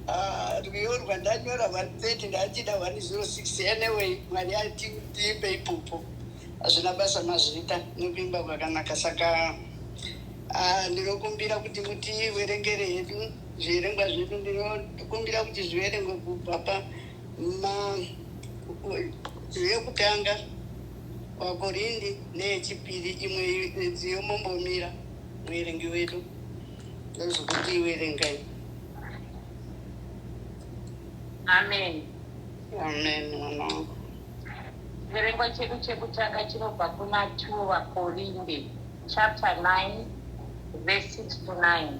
Ah, rwiyo rwandanyora 130 ndachida 106 anyway mwari atipe ipopo hazvina basa mazvita nekuimba kwakanaka saka ah, ndinokumbira kuti mutiverengere hedu zviverengwa zvedu ndinokumbira kuti zviverengwe kubva pa ma yekutanga wakorindi neyechipiri imwe nziyo mombomira muverengi wedu ndozvokuti iwerengai Amen. Amen mwana wangu. Chiverengwa chedu chekutanga chinobva kuna 2 VaKorinde chapter 9 verse 6 to 9.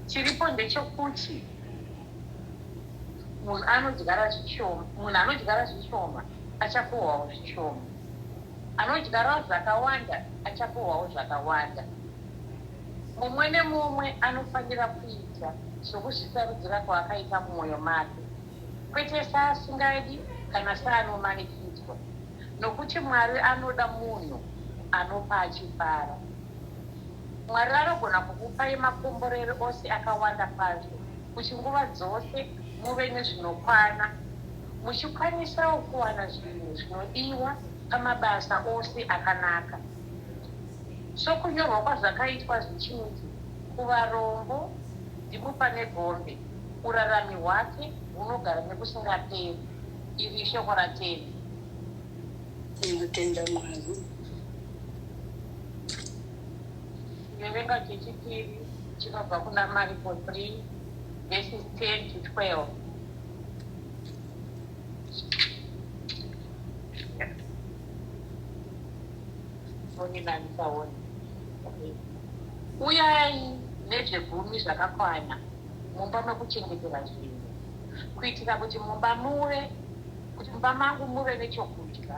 Chiripo ndechokuti munhu anodyara zvishoma, munhu anodyara zvishoma achakohwawo zvishoma. Anodyarawo zvakawanda achakohwawo zvakawanda. Mumwe nemumwe anofanira kuita sokuzvisarudzira kwaakaita mumwoyo make, kwete saasingadi kana saanomanikidzwa, nokuti Mwari anoda munhu anopa achifara. Mwari anogona kukupai makomborero ose akawanda kwazvo kuti nguva dzose muve nezvinokwana, muchikwanisawo kuwana zvinhu zvinodiwa pamabasa ose akanaka. Sokunyorwa kwazvakaitwa zvichinzi, Kuvarombo ndimupa negombe, urarami hwake hunogara nekusingaperi. Iri ishoko raTenzi. Tinotenda Mwari. Chiverenga chechipiri chinobva kuna Mariko 3 verses 10 to 12. Uyai nezvegumi zvakakwana mumba mekuchengetera zvinhu, kuitira kuti mumba muve kuti mumba mangu muve nechokudya.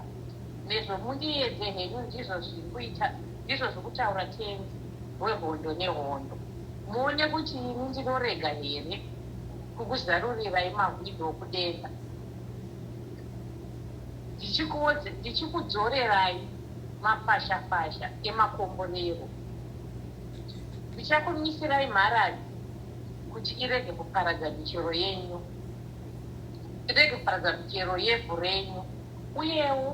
Nezvo mundiedze henyu ndizvo zviri kuita ndizvo zviri kutaura Tenzi wehondo nehondo. Muone kuti ini ndinorega here kukuzarurirai mahwindo okudenga. Ndichikudzorerai mafashafasha emakomborero. Ndichakumisirai mharadzi kuti irege kuparadza michero yenyu, irege kuparadza michero yevhu renyu, uyewo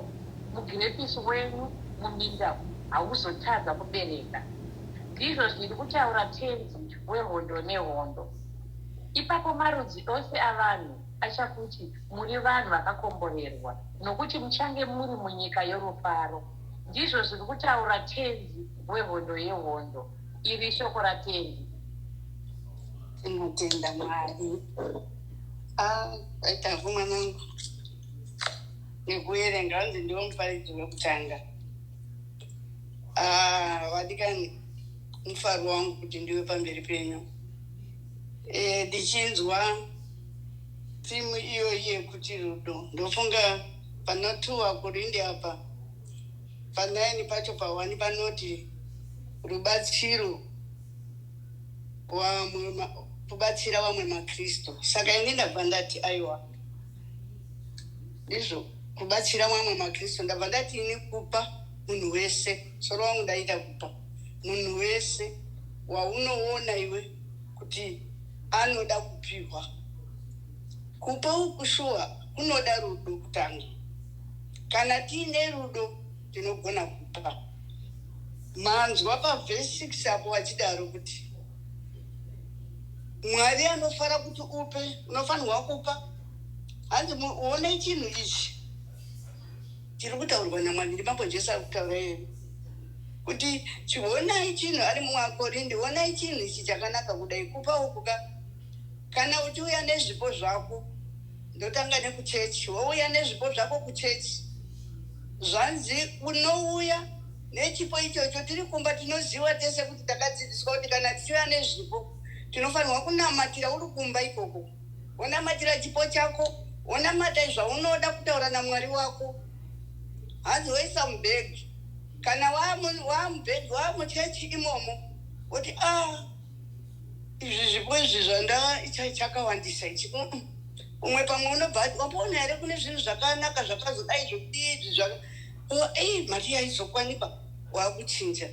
mugirepisi wenyu muminda hauzotadza kubereka, ndizvo zviri kutaura Tenzi wehondo nehondo. Ipapo marudzi ose avanhu achakuti muri vanhu vakakomborerwa, nokuti muchange muri munyika yorufaro, ndizvo zviri kutaura Tenzi wehondo yehondo. Iri ishoko raTenzi. Tinotenda Mwari. Ah, vaitavo mwanangu nekuerenga hanzi ndiwo muparidzi wekutanga. Ah, vadikani mufaro wangu kuti ndiwe pamberi penyu. Eh, ndichinzwa Theme iyoyi yekuti rudo ndofunga pana two akurindi apa pa nine pacho pa one panoti rubatsiro wamwe kubatsira vamwe makristu saka ini ndabva ndati aiwa ndizvo kubatsira mamwe makristu ndabva ndati ini kupa munhu wese soro wangu ndaita kupa munhu wese waunoona iwe kuti anoda kupihwa. Kupa uku shuwa kunoda rudo kutanga. Kana tiine rudo tinogona kupa. Manzwa pavhesi 6 apo vachidaro kuti Mwari anofara kuti upe, unofanirwa kupa. Hanzi uone chinhu ichi chiri kutaurwa naMwari ndiMambo Jesu ari kutaura iyeye kuti chionai chinhu ari muakorinde onai chinhu ichi chakanaka kudai kupa uku ka kana uchiuya nezvipo zvako ndotanga nekuchechi wouya nezvipo zvako kuchechi zvanzi unouya nechipo ichocho tiri kumba tinoziva tese kuti takadzidziswa kuti kana tichiuya nezvipo tinofanirwa kunamatira uri kumba ikoko wonamatira chipo chako wonamata zvaunoda kutaura namwari wako hanzi woisa mubhegi kana waamubhegi waamuchechi imomo woti a ah, izvi zvipo izvi zvanda chakawandisa ichi umwe pamwe unobva ati wamboona here kune zvinhu zvakanaka zvakazodai zvokudii izvi oh, ei mari yaizokwanikwa wakuchinja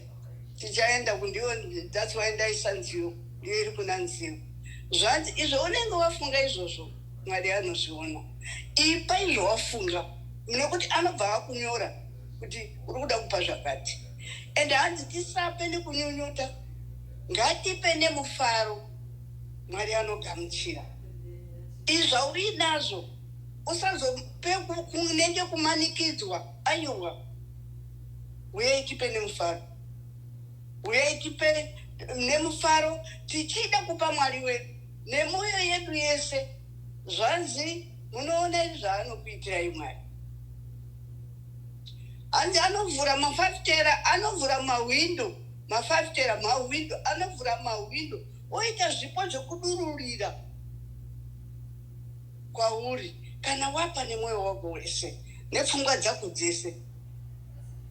tichaenda kundiyo that's why ndaisa nziyo ndiyo iri kuna nziyo. Zvanzi izvo unenge wafunga izvozvo, Mwari anozviona. Ipa izvo wafunga, nekuti anobva akunyora kuti uri kuda kupa zvakati. Ende hanzi tisape nekunyunyuta, ngatipe nemufaro. Mwari anogamuchira izvauinazvo. Usazope kunenge kumanikidzwa. Aiwa, uyai tipe nemufaro, uyai tipe nemufaro, tichida kupa Mwari wedu nemwoyo yedu yese. Zvanzi munoona izvi zvaanokuitirai Mwari. Hanzi anovhura mafafitera, anovhura mahwindo, mafafitera, mahwindo, anovhura mahwindo, oita zvipo zvekudururira kwauri kana wapa nemwoyo wako wese nepfungwa dzako dzese.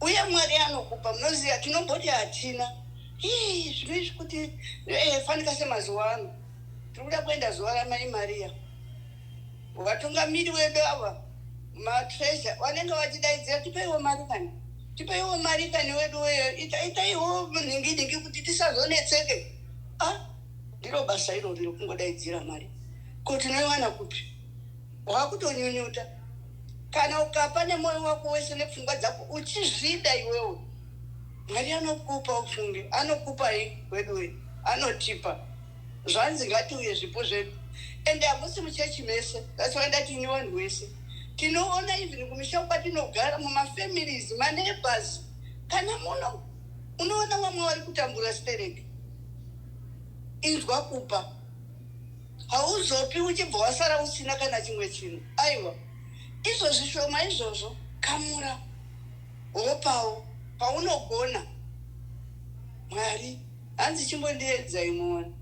Uye Mwari anokupa. Munoziva, tinomboti hatina. Ii, zvino izvi kuti fanika semazuva ano tiri kuda kuenda zuva raMai Mariya, vatungamiri wedu ava, matreasure, vanenge vachidaidzira, "Tipeiwo mari kani, tipeiwo mari kani wedu weyo, itaiwo nhingi nhingi kuti tisazonetseke." Ah, ndiro basa irori rekungodaidzira mari. Ko tinoiwana kupi? Wakutonyunyuta. Kana ukapa nemwoyo wako wese nepfungwa dzako uchizvida iwewe, Mwari anokupa. Ufunge, anokupai weduwe, anotipa. Zvanzi ngatiuye zvipo zvedu. Ende hamusi muchechi mese, that's why ndati ini vanhu wese. Tinoona even kumisha kwatinogara, mumafamilies, maneighbors, kana muno unoona vamwe vari kutambura stereki. Inzwa kupa. Hauzopi uchibva wasara usina kana chimwe chinhu. Aiwa, izvo zvishoma izvozvo kamura, wopawo paunogona. Mwari hanzi chimbondiedzai muone.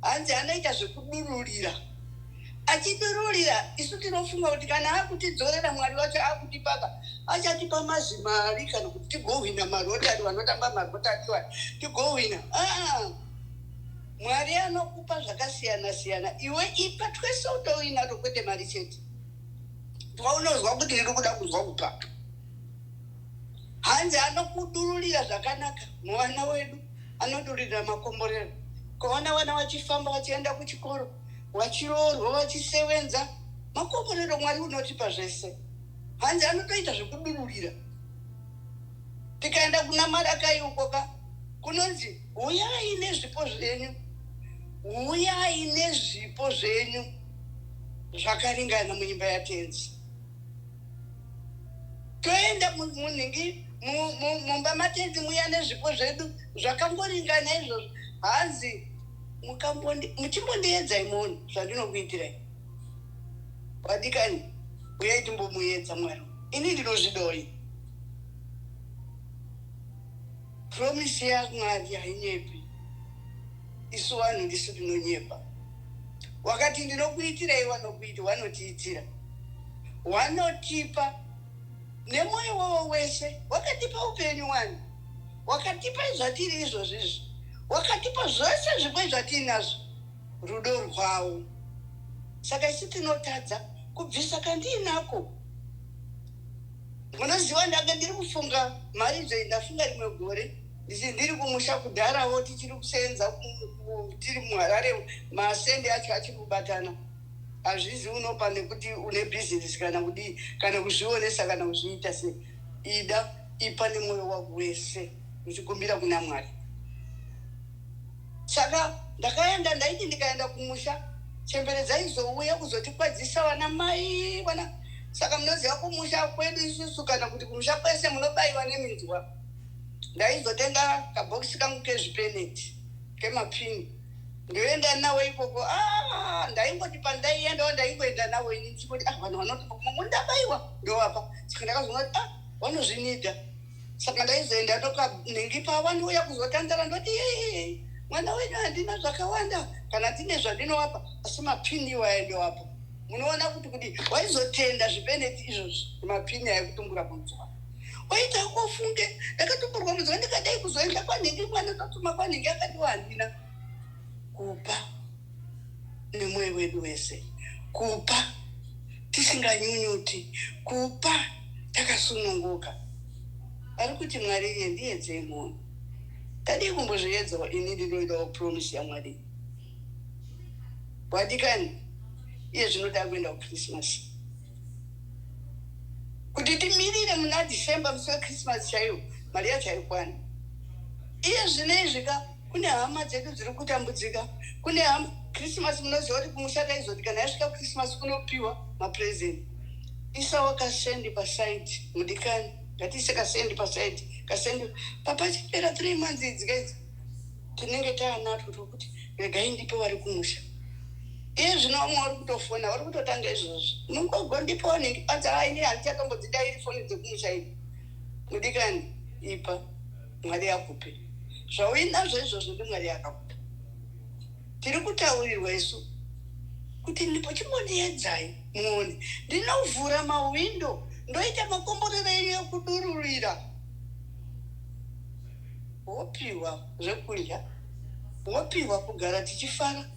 Hanzi anoita zvekudururira, achidururira. Isu tinofunga kuti kana akutidzorera, Mwari wacho akutipaka, achatipa mazimari kana kuti tigohwina marotari, vanotamba marotari iwa, tigohwina. Aa, Mwari anokupa zvakasiyana siyana. Iwe ipa twese utoinato, kwete mari chete. Twaunozwa kuti ndiri kuda kunzwa kupa. Hanzi anokudururira zvakanaka muvana wedu, anodururira makomborero. Ukaona vana vachifamba, vachienda kuchikoro, vachiroorwa, vachisevenza, makomborero. Mwari unotipa zvese. Hanzi anotoita zvekudururira. Tikaenda kuna Marakai ukoka, kunonzi uyai nezvipo zvenyu, uyai nezvipo zvenyu zvakaringana muimba yaTenzi. Toenda munhingi, mumba maTenzi muya nezvipo zvedu zvakangoringana izvozvo. Hanzi muchimbondiedzai muone zvandinokuitirai. Vadikani, uyai timbomuedza Mwari. Ini ndinozvidoi. Promise yaMwari hainyepi. Isu vanhu ndisu tinonyepa. Wakati ndinokuitirai, wanokuiti wanotiitira, wanotipa nemwoyo wavo wese. Wakatipa upenyu wani, wakatipa zvatiri izvozvizvi, wakatipa zvose zvimwe zvatiinazvo, rudo rwavo. Saka isu tinotadza kubvisa kandiinako. Munoziva, ndanga ndiri kufunga mharidzo iyi. Ndafunga rimwe gore ndiri kumusha kudharawo, tichiri kusenza, tiri muHarare, masende acho achiri kubatana. Hazvizi unopa nekuti une bhizinesi kana kudii, kana kuzvionesa, kana kuzviita sei. Ida, ipa nemwoyo wako wese uchikumbira kuna Mwari. Saka ndakaenda, ndaiti ndikaenda kumusha, chembere dzaizouya kuzotikwadzisa, vana mai, vana. Saka munoziva kumusha kwedu isusu, kana kuti kumusha kwese, munobayiwa neminzwa. Ndaizotenga kabhokisi kangu kezvipeneti, kemapini, ndoenda nawo ikoko. Ah, ndaingoti pandaiendawo, ndaingoenda nawo ini ndichingoti, "Ah, vanhu vanoti mundabayiwa, ndovapa." Saka ndakazoona kuti, ah, vanozvinida. Saka ndaizoenda ndokanhingi, pavanouya kuzotandara, ndoti, "Yei, mwana wenyu, handina zvakawanda kana ndine zvandinowapa, asi mapini iwaya ndowapa." Munoona kuti kudi waizotenda zvipeneti izvozvi, mapini aikutumbura munzwa. Waita kofunge ndakatumburwa munzwa, ndikadai kuzoenda kwanhingi, mwana tatuma kwanhingi, akatiwa handina. Kupa nemwoyo wedu wese, kupa tisinganyunyuti, kupa takasununguka. Ari kuti Mwari iye, ndiedzei muone. Tadii kumbozviedzawo? Ini ndinoidawo promise yaMwari. Wadikani, iye zvino takuenda kuChristmas. Kuti timirire muna December musi weChristmas chaiwo, mari yacho haikwani. Iye zvino izvi ka, kune hama dzedu dziri kutambudzika. Kune hama, Christmas munoziva kuti kumusha taizoti kana yasvika Christmas kunopiwa mapresent. Isawo kasendi pasaidi, mudikani. Ngatiise kasendi pasaidi, kasendi. Papachipera 3 months idzi kaidzi, tinenge taanatwo tokuti regai ndipe vari kumusha. Iye zvino vamwe vari kutofona, vari kutotanga izvozvi. Mungogo ndifoni, anzi haa ini handichatombodzidairi foni dzekumusha ini. Mudikani, ipa, Mwari akupe. Zvauinazvo izvozvo ndiMwari akakupa. Tiri kutaurirwa isu kuti ndipo chimbondiedzai muone. Ndinovhura mahwindo ndoita makomborero enyu ekudururira. Wopiwa zvekudya, wopiwa kugara tichifara.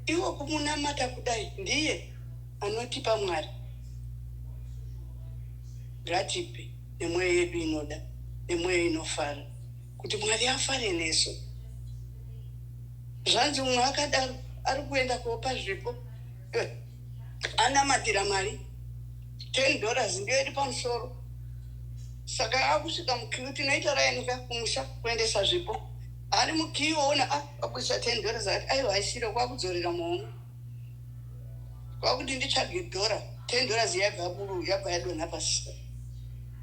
Iwo kumunamata kudai ndiye anotipa Mwari. Ngatipe nemwoyo yedu inoda, nemwoyo inofara, kuti Mwari afare nesu. Zvanzi umwe akadaro ari kuenda kopa zvipo anamatira mari $10 ndiyo iri pamusoro. Saka akusvika mukiu, tinoita raini ka kumusha kuendesa zvipo. Ari mukiu oona a abudisa $10 akati aiwa haisiro, kwakudzorera muhomwe. Kwakuti nditsvage dhora, $10 yabva buru yabva yadonha pasi.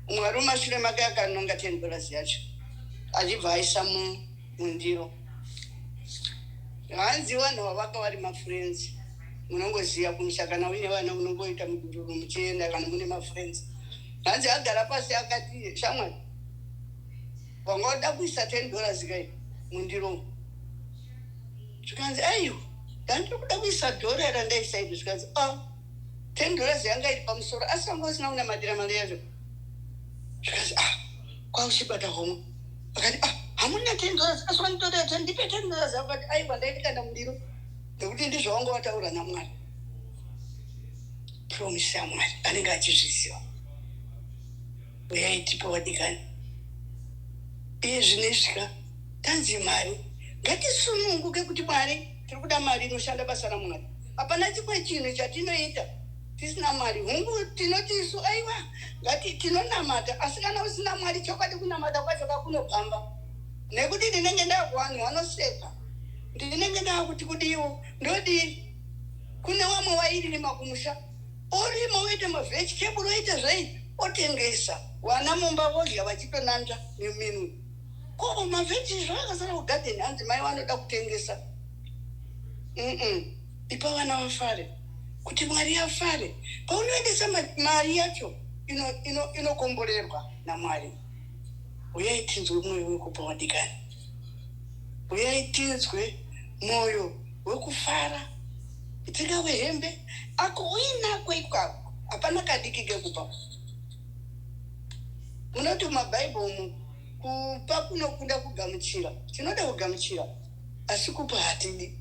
Umwe ari mumashure make akanonga $10 yacho achibva aisa mundiro. Hanzi vanhu vavaka vari mafriends, munongoziva kumusha kana uine vana munongoita mudururu muchienda kana mune mafriends. Hanzi agara pasi akati, shamwari, wanga wada kuisa $10 kai mundiro? Zvikanzi aiwa, ndandiri kuda kuisa dhora randaisa iri. Zvikanzi a $10 yanga iri pamusoro, asi wanga usina kunamatira mari yacho. Zvikanzi ah, kwauchibata homwe akati ah, hamuna $10 asi wanditorera ten, ndipe $10. Akati aiwa, ndaikanda mundiro nekuti ndizvo wanga wataura naMwari. Promise yaMwari anenge achizviziva. Uyai tipe wadikani. Iye zvinoizvika tanzi mari, ngatisununguke kuti Mwari tiri kuda mari inoshanda basa raMwari. Hapana chimwe chinhu chatinoita tisina mari. Hungu, tinoti isu aiwa ngati tinonamata, asi kana usina Mwari chokwadi kunamata kwacho kakunopamba, nekuti ndinenge ndakuvanhu vanoseka, ndinenge ndakuti kudiwo ndodii. Kune vamwe vairima kumusha, orima oita mavegetable oita zvei otengesa, vana mumba vodya vachitonanzva neminwe. Ko maveggies zvavakasara kugadheni, hanzi mai vanoda kutengesa. Ipa vana vafare kuti Mwari afare. Paunoendesa mari yacho inokomborerwa naMwari. Uyai tinzwe mwoyo wekupa wadikani. Uyai tinzwe mwoyo wekufara. Dzingave hembe ako uinako ikwako, hapana kadiki kekupa. Munoti mumabhaibheri umu kupa kunokunda kugamuchira. Tinoda kugamuchira asi kupa hatidi.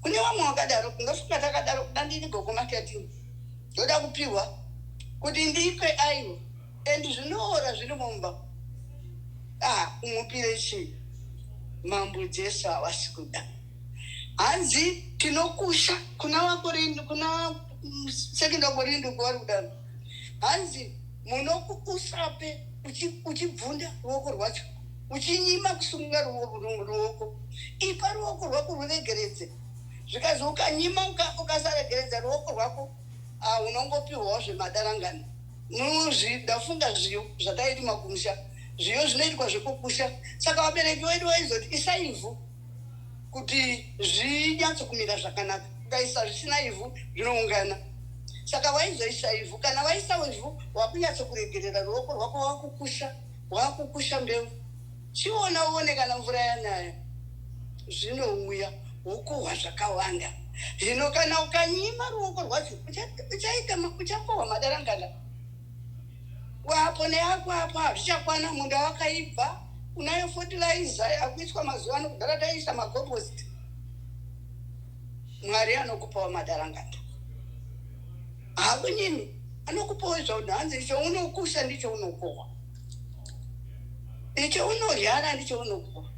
Kune vamwe vakadaro, ndofunga takadaro kuda ndini gogo maketini. Ndoda kupiwa kuti ndipe aiwa, and zvinoora zviri mumba. Ah, umupire chii? Mambo Jesu havasi kuda. Hanzi tinokusha kuna vaKorindu, kuna Second vaKorindu kwavari kudaro. Hanzi munokuusape uchibvunda ruoko rwacho, uchinyima kusunga ruoko. Ipa ruoko rwako ruregeredze. Zvikazi ukanyima ukasaregeredza ruoko rwako, unongopiwawo zvemadarangano. Ndafunga zviyo zvatairima kumusha. Zviyo zvinoitwa zvekukusha. Saka vabereki vedu vaizoti isa ivhu kuti zvinyatso kumira zvakanaka. Ukaisa zvisina ivhu zvinoungana. Saka vaizoisa ivhu. Kana vaisa ivhu wakunyatso kuregerera ruoko rwako, wakukusha, wakukusha mbeu. Chiona uone kana mvura yanaya zvinouya wokohwa zvakawanda. Hino kana ukanyima ruoko rwacho uchakohwa madarangana. Wapo neako apo hazvichakwana, munda wakaibva, unayo fertilizer yakuiswa mazuva ano, kudhara taiisa macompost. Mwari anokupawo madarangana. Hakunyimi, anokupawo izvo. Hanzi icho unokusha ndicho unokohwa, icho unodyara ndicho unokohwa.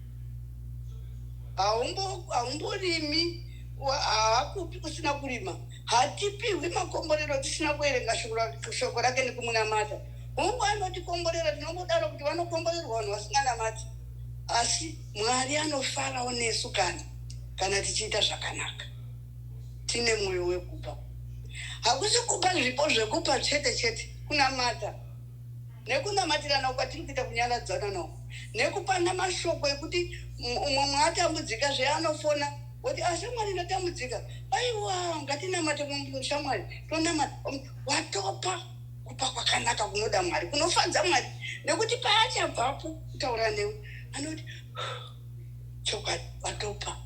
Haumborimi. Haakupi kusina kurima. Hatipihwi makomborero tisina kuerenga shoko rake nekumunamata. Hongu, anotikomborera. Tinongodaro kuti vanokomborerwa vanhu vasinganamati, asi Mwari anofarawo nesu kana tichiita zvakanaka, tine mwoyo wekupa. Hakusi kupa zvipo zvekupa chete chete. Kunamata nekunamatirana kwatiri kuita, kunyaradzana nako nekupana mashoko ekuti umwe mwatambudzika zveanofona woti, "Ashamwari, ndatambudzika." "Aiwa, ngatinamate shamwari." Tonamata. Watopa kupa kwakanaka kunoda Mwari, kunofadza Mwari, nekuti paachabvapo kutaura newe anoti, "Chokwadi watopa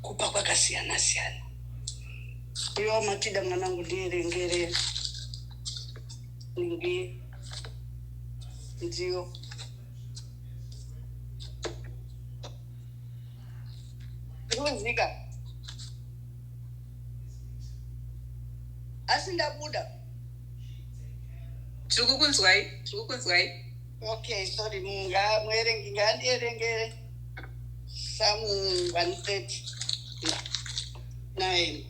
kupa kwakasiyana siyana." Iwa Matida mwanangu, ndierengere ningi nziyo. Ndikuzika, asi ndabuda. Tiri kukunzwai, tiri kukunzwai. Okay, sorry. Muerengi ngandierengere Psalm 139.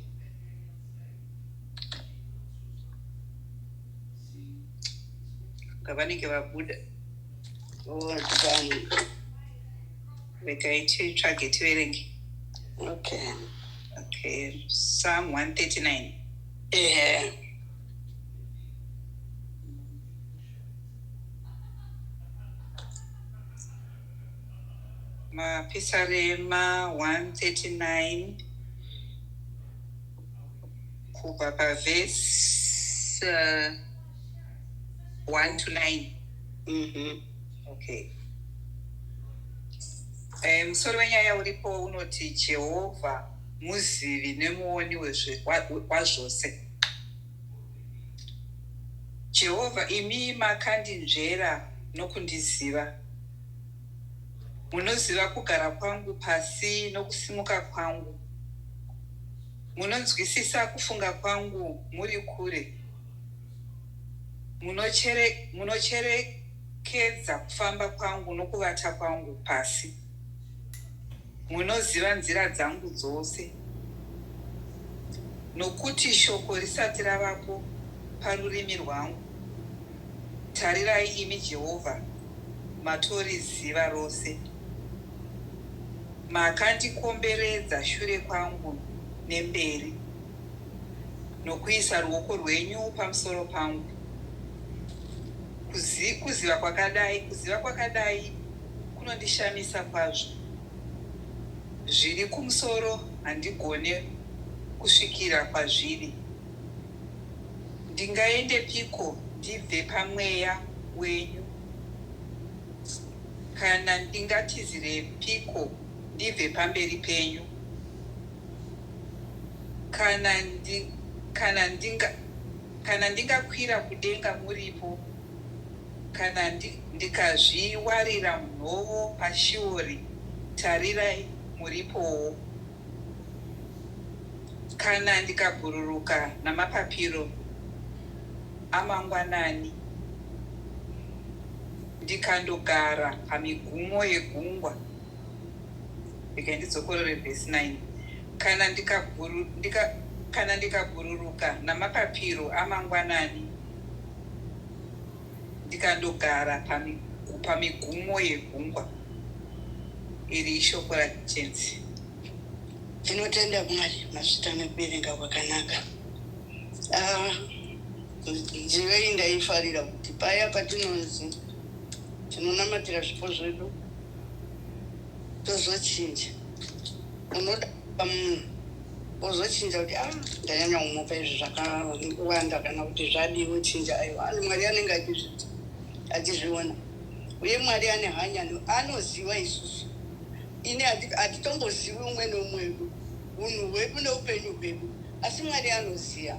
Ngavanenge vabuda. Oh, done. Regai titsvage tiverenge. Okay. Okay, Psalm 139. Ehe. Mapisarema 139 kubva pavhesi 1 to 9. Okay. Musoro wenyaya uripo unoti, "Jehovha muzivi nemuoni wazvose." Jehovha, imi makandinzvera nokundiziva. Munoziva kugara kwangu pasi nokusimuka kwangu. Munonzwisisa kufunga kwangu muri kure. Munocherekedza kufamba kwangu nokuvata kwangu pasi. Munoziva nzira dzangu dzose. Nokuti shoko risati ravapo parurimi rwangu, tarirai, imi Jehovha, matoriziva rose. Makandikomberedza shure kwangu nemberi nokuisa ruoko rwenyu pamusoro pangu. Kuziva kwakadai kunondishamisa kwazvo. Zviri kumusoro handigone kusvikira kwazviri. Ndingaendepiko ndibve pamweya wenyu? Kana ndingatizirepiko ndibve pamberi penyu? Kana ndingakwira kudenga, muripo. Kana ndikazviwarira nhovo paShiori, tarirai, muripowo. Kana ndikabhururuka namapapiro amangwanani, ndikandogara pamigumo yegungwa. Regai ndidzokorore vhesi 9. Kana ndikabhururuka namapapiro amangwanani, ndikandogara pamigumo yegungwa. Iri ishoko raTenzi. Tinotenda Mwari. Mazvita nekuverenga kwakanaka. Ah, nziyo iyi ndaifarira kuti paya patinonzi tinonamatira zvipo zvedu tozochinja, unoda munhu wozochinja kuti, "A, ndanyanya kumupa izvi zvakawanda," kana kuti zvadii, wochinja. Aiwa, Mwari anenge achizviona, uye Mwari ane hanya, anoziva isusu. Ini hatitombozivi umwe neumwe wedu, unhu hwedu neupenyu hwedu, asi Mwari anoziva.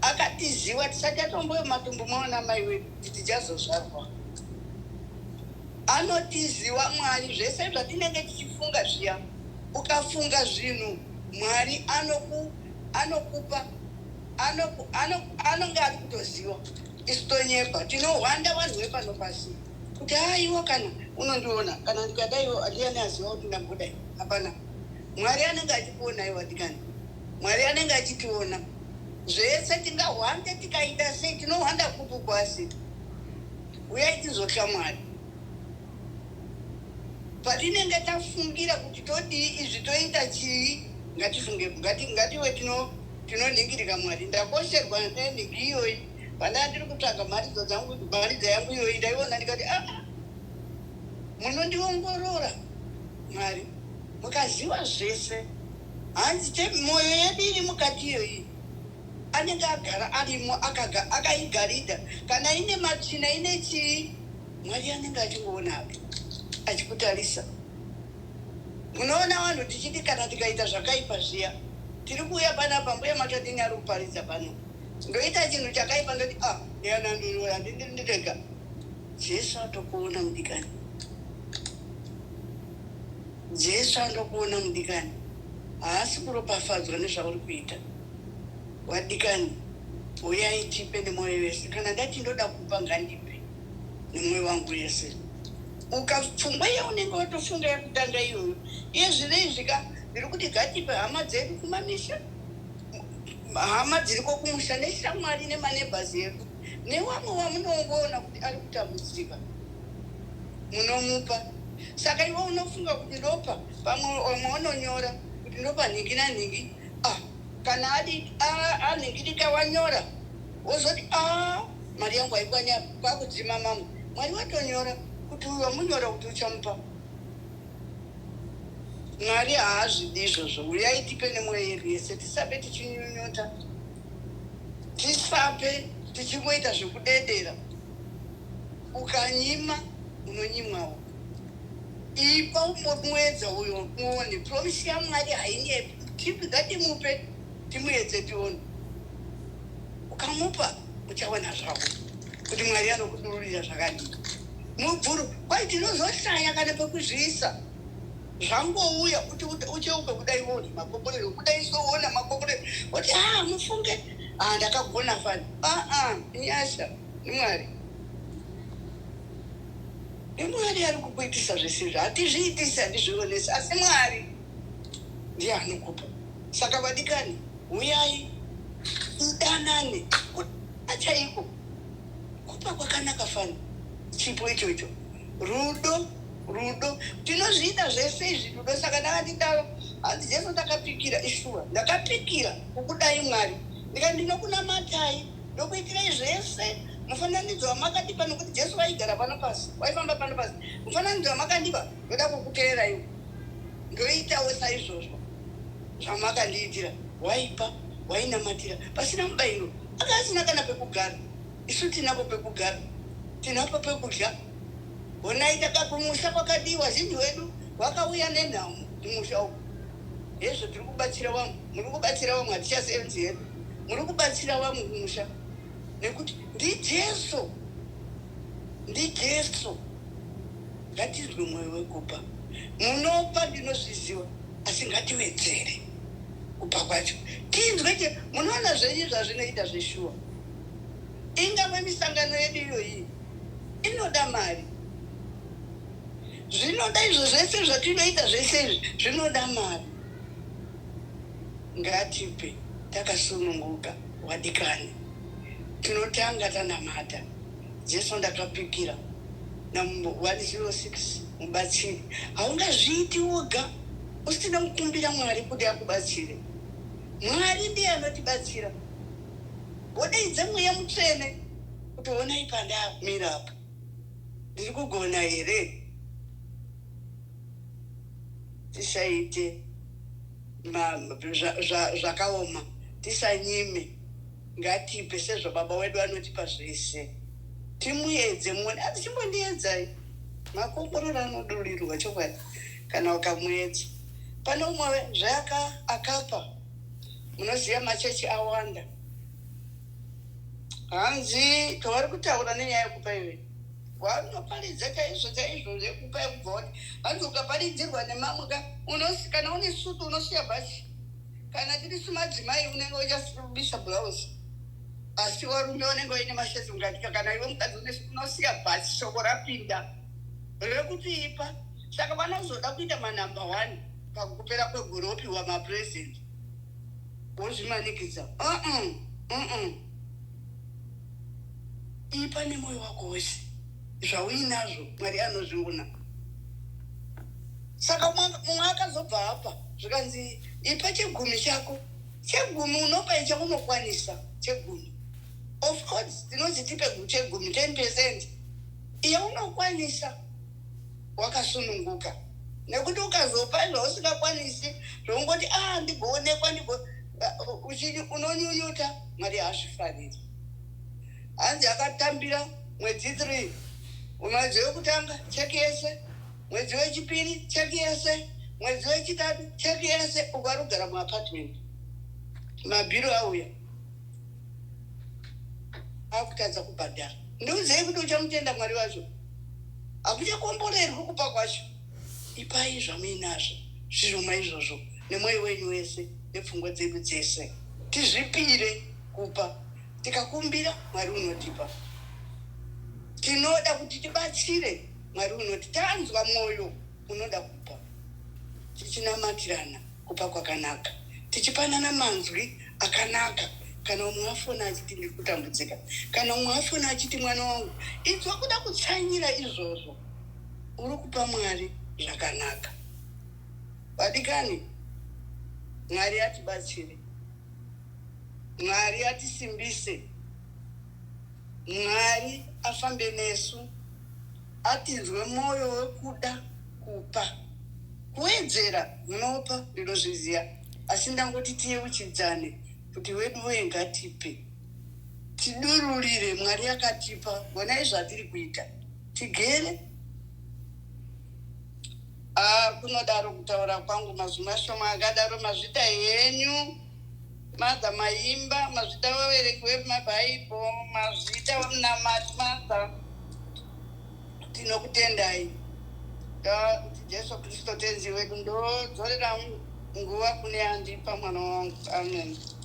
Akatiziva tisati atomboyo matumbu maona mai wedu kuti tichazozvarwa. Anotiziva Mwari. Zvese zvatinenge tichifunga zviya, ukafunga zvinhu, Mwari anokupa anonge ari kutoziva. Isu tonyepa, tinohwanda vanhu vepano pasi kuti, "Aiwa, kana unondiona, kana ndikadaiwo, handiani aziva kuti ndambodai." Hapana. Mwari anenge achikuonai vadikani. Mwari anenge achitiona. Zvese tingahwande tikaita sei, tinohwanda kupi kwasi? Uyai tizotya Mwari. Patinenge tafungira kuti todii izvi toita chii, ngatifunge, ngati, ngative tino tinonhingirika Mwari. Ndakosherwa nenhingi iyoyi. Pandanga ndiri kutsvaga mharidzo dzangu, mharidzo yangu iyoyi ndaiona ndikati ah, ah, munondiongorora Mwari, mukaziva zvese. Hanzi te mwoyo yedu iri mukati iyoyi anenge agara arimo akaigarida kana ine matsvina ine chii Mwari anenge achingoona hake achikutarisa. Munoona vanhu tichiti kana tikaita zvakaipa zviya tiri kuuya panapa mbuya makadini ari kuparidza pano ndoita chinhu chakaipa ndoti ah ndianandurura handindiri ndega. Jesu atokuona mudikani. Jesu anokuona mudikani. Haasi kuropafadzwa nezvauri kuita. Vadikani, huyai tipe nemwoyo wese. Kana ndati ndoda kupa ngandipe nemwoyo wangu wese. Uka pfungwa yaunenge watofunga yekutanga iyoyo. Iye zvino izvi ka ndiri kuti ngatipe hama dzedu kumamisha. Hama dziriko kumusha neshamwari nemaneighbors edu newamwe wamunongoona kuti ari kutambudzika munomupa. Saka iwe unofunga kuti ndopa pamwe vamwe vanonyora kuti ndopa nhingi nanhingi ah kana adi anhingirika wanyora wozoti ah mari yangu haikwani apa kwakudzima mamwe. Mwari watonyora kuti uyu wamunyora kuti uchamupa. Mwari haazvidi izvozvo. Huyai tipe nemwoyo yedu yese tisape tichinyunyuta. Tisape tichingoita zvekudedera. Ukanyima unonyimwawo. Ipa umbomuedza uyo muone. Promise yaMwari hainyepi. Tipe ngatimupe timuedze tione. Ukamupa uchawana zvako kuti Mwari anokudururira zvakadii. Mubvuru kwai tinozoshaya kana pekuzviisa. Zvangouya kuti ucheuke kudai woona makomborero kudai so woona makomborero woti haa mufunge ah ndakagona fani aa ah, nyasha ndimwari ndimwari ari kukuitisa zvese izvi hatizviitisi handizvionesi asi Mwari ndiye anokupa saka vadikani huyai tidanane kuda chaiko kupa kwakanaka fani chipo ichocho rudo rudo tinozviita zvese izvi rudo saka ndakati hanzi Jesu ndakapikira ishuwa ndakapikira kukudai Mwari ndikati ndinokunamatai ndokuitirai zvese mufananidzo wamakadipa nokuti Jesu vaigara pano pasi waifamba pano pasi mufananidzo wamakandipa ndoda kukuteeraiwo ndoitawo saizvozvo zvamakandiitira waipa wainamatira pasina mubairo anga asina kana pekugara isu tinapo pekugara tinapo pekudya honai takakumusha kwakadiwa zhinji wedu wakauya nenhamo kumusha uku hezvo tiri kubatsira vamwe muri kubatsira vamwe hatichasenzi hedu muri kubatsira vamwe kumusha nekuti ndiJesu ndiJesu ngatinzwe mwoyo wekupa munopa ndinozviziva asi ngatiwedzere kupa kwacho tinzwe che munoona zvenyu zvazvinoita zveshuwa ingave misangano yedu iyoyi inoda mari zvinoda izvo zvese zvatinoita zvese izvi zvinoda mari ngatipe takasununguka wadikani tinotanga tanamata Jesu ndakapikira na 106 mubatsiri haungazviiti woga usina kukumbira Mwari kuti akubatsire Mwari ndiye anotibatsira wodaidza mweya mutsvene kuti honai pandamira apa ndiri kugona here tisaite zvakaoma tisanyime ngatipe sezvo baba wedu anotipa zvese timuedze muone asi chimbondiedzai makomborero anodurirwa chokwadi kana ukamuedza pane umwe zveaka akapa munoziva machechi awanda hanzi tovari kutaura nenyaya yekupa iwe wanoparidza chaizvo chaizvo zvekupa yekubva wati hanzi ukaparidzirwa nemamwe ka kana une sutu unosiya bhachi kana tiri sumadzimai unenge uchabisa blouse asi varume vanenge vaine masheti mukati kana iwe mukadzi unosiya bhachi shoko rapinda rekuti ipa saka vanozoda kuita manumber one. Pakupera kwegore wopiwa mapresent, wozvimanikidza. Ipa nemwoyo wako wese zvauinazvo, Mwari anozviona. Saka mumwe akazobva apa, zvikanzi, "Ipa chegumi chako." Chegumi unopa ichaunokwanisa, chegumi. Of course tinonzi tipe chegumi, 10% iye unokwanisa, wakasununguka, nekuti ukazopa zvausingakwanisi, zvaungoti a ah, ndigoonekwa, ndigo unonyunyuta, Mwari haazvifariri. Hanzi akatambira mwedzi 3. Mwedzi wekutanga cheki yese, mwedzi wechipiri cheki yese, mwedzi wechitatu cheki yese. Uko ari kugara muapartment, mabhiro auya, akutadza kubhadhara. Ndiudzei kuti uchamutenda Mwari wacho? Hakuchakomborerwi kupa kwacho. Ipai zvamuinazvo, zvishoma izvozvo, nemwoyo wenyu wese nepfungwa dzedu dzese. Tizvipire kupa. Tikakumbira, Mwari unotipa. Tinoda kuti tibatsire, Mwari unoti tanzwa mwoyo unoda kupa. Tichinamatirana kupa kwakanaka, tichipanana manzwi akanaka. Kana umwe afona achiti, "Ndiri kutambudzika," kana umwe afona achiti, "Mwana wangu," inzwa kuda kutsanyira izvozvo, uri kupa Mwari zvakanaka. Vadikani, Mwari atibatsire, Mwari atisimbise, Mwari afambe nesu, atinzwe mwoyo wekuda kupa. Kuwedzera munopa, ndinozviziva, asi ndangoti tiyeuchidzane kuti wedu wee, ngatipe, tidururire. Mwari akatipa, gonai zvatiri kuita tigere. Ah, kunodaro kutaura kwangu, mazwi mashoma akadaro. Mazvita henyu, madha maimba, mazvita vaverengi vemabhaibho, mazvita vamunamati. Madha, tinokutendai. Kuti Jesu Kristu Tenzi wedu. Ndodzorera nguva kune andipa, mwana wangu. Amen.